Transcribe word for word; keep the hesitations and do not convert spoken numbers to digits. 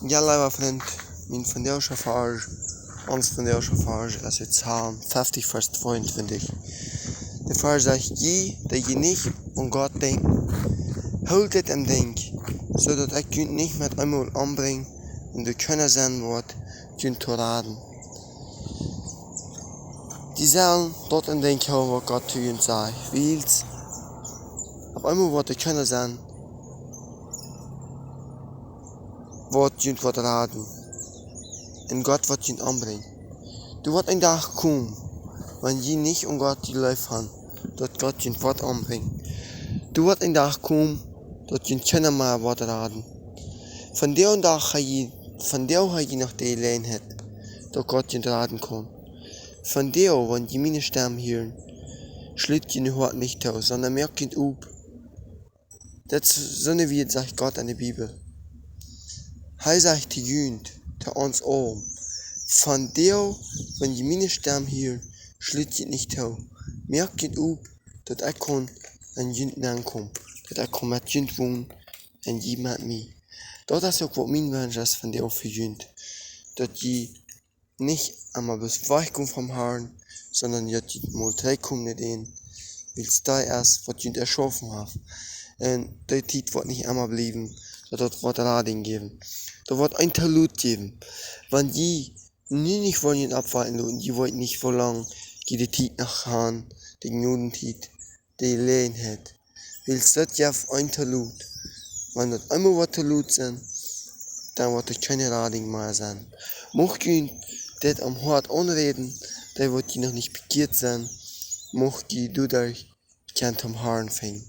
Jo, leewa Frint, mien vondoagscha Varsch, ons vondoagscha Varsch es ut Psalm feftig, Varsch tweeuntwintich. De Varsch sajcht: Jie, dee jie nich aun Gott denkjen, hoolt dit em Denkj, soo daut ekj junt nich met eemol ombrinj un doa kjeena sennen woat, junt to raden. Dee sellen daut em Denkj hoolen, waut Gott to junt sajcht, wiels opp eemol woat doa kjeena sennen, waut junt woat raden, un Gott woat junt ombrinjen. Doa woat een Dach komen, wan jie nich aun Gott jeleeft haben, daut Gott junt woat ombrinjen. Doa woat een Dach komen, daut junt kjeena mea woat raden. Vondoag dän Dach ha jie, vondoag ha jie noch de Jeläajenheit, daut Gott junt raden kaun. Vondoag, wan jie miene Stemm hieren, schlut june Hoaten nich too, sonda moakt junt op. Daut es soone Wieed, sajcht Gott en de Bibel. Hee sajcht to junt, to ons aulem: Vondoag, wan jie miene Stemm hieren, schlut junt nich too. Moakt junt op, daut ekj kaun aun junt nenkomen, daut ekj kaun met junt wonen un jie met mie. Daut es uk waut mien Wunsch es vondoag fa junt, daut jie nich emma bloos wajchkomen vom Harn, sonda daut jie mol trigjkomen no dän, wiels dee es, waut junt erschaufen haft. Un dee Tiet woat nich emma bliewen, daut daut woat Radunk jäwen. Daut woat een Tolot jäwen. Wan jie nu nich woaren junt oppwakjen loten, jie weeten nich, woo lang jie de Tiet noch han, de Jnodentiet, de Jeläajenheit. Wiels daut jeft een Tolot. Wan daut eemol woat Tolot sennen, dan woat doa kjeene Radunk mea sennen. Mucht junt dit aum Hoat aunräden, dee waut jie noch nich bekjieet sent, mucht jie doaderch kjennen toom Harn finjen.